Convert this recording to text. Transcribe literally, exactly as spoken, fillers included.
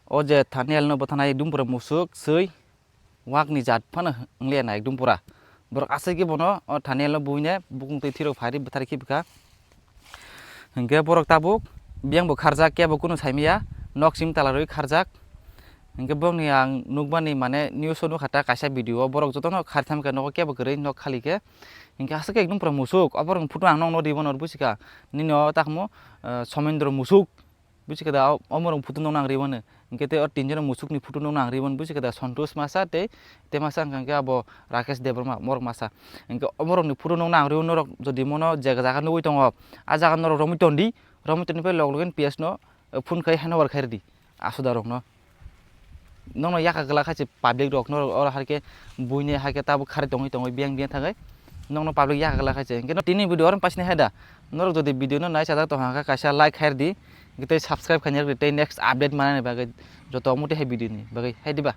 O je thumbnail no bwthanai ekdum pura musuk swi, wak ni jat phano wngya na ekdum pura. Borok asai khe bono o thumbnail no buine bukung twi thwirok phari bwthar khi bwkha. Hinkhe borok tabuk biyang bo kharjak, kebo kunu saimaya, nok sim tala rwi kharjak. Hinkhe borokni ang nukmani mane news o nukha ta kaisa video o borok jotono khar tham khe nogo kebo kwrwi nok khali khe. Hinkhe aswk khe ekdum pura musuk, o borokni photo ang nokno ribon or busikha, nini o takmo, eh, Somendro musuk. Busikha da, o, omorok photo nokno ang ribon. Hinkhe tei o tinjon musukni photo nokno ang ribon, busikha da, Santosh masa tei, tei masa wngkha khe abo Rakesh Debbarma, morok masa. Hinkhe omorokni photo nokno ang ribon, norok jodi mono je jaga nugwi tongo, a jaga norok romwi tondi, romwi toni phai log login P S no, eh, phone khai handover khai rwdi, asoda rokno. Nokno yaka glak khai se public rok, norok oro hai khe buini hai khe tabuk khari tongwi tongwi biyang biyang thangwi nokno public yaka glak khai se. Hinkhe no tini video oro paisni hai da. Norok jodi video no nai chajak tong kha kaisa like khai rwdi, hinkhe tei subscribe khaina rwdi tei next update manani bagwi joto muti hai video ni bagwi hai diba.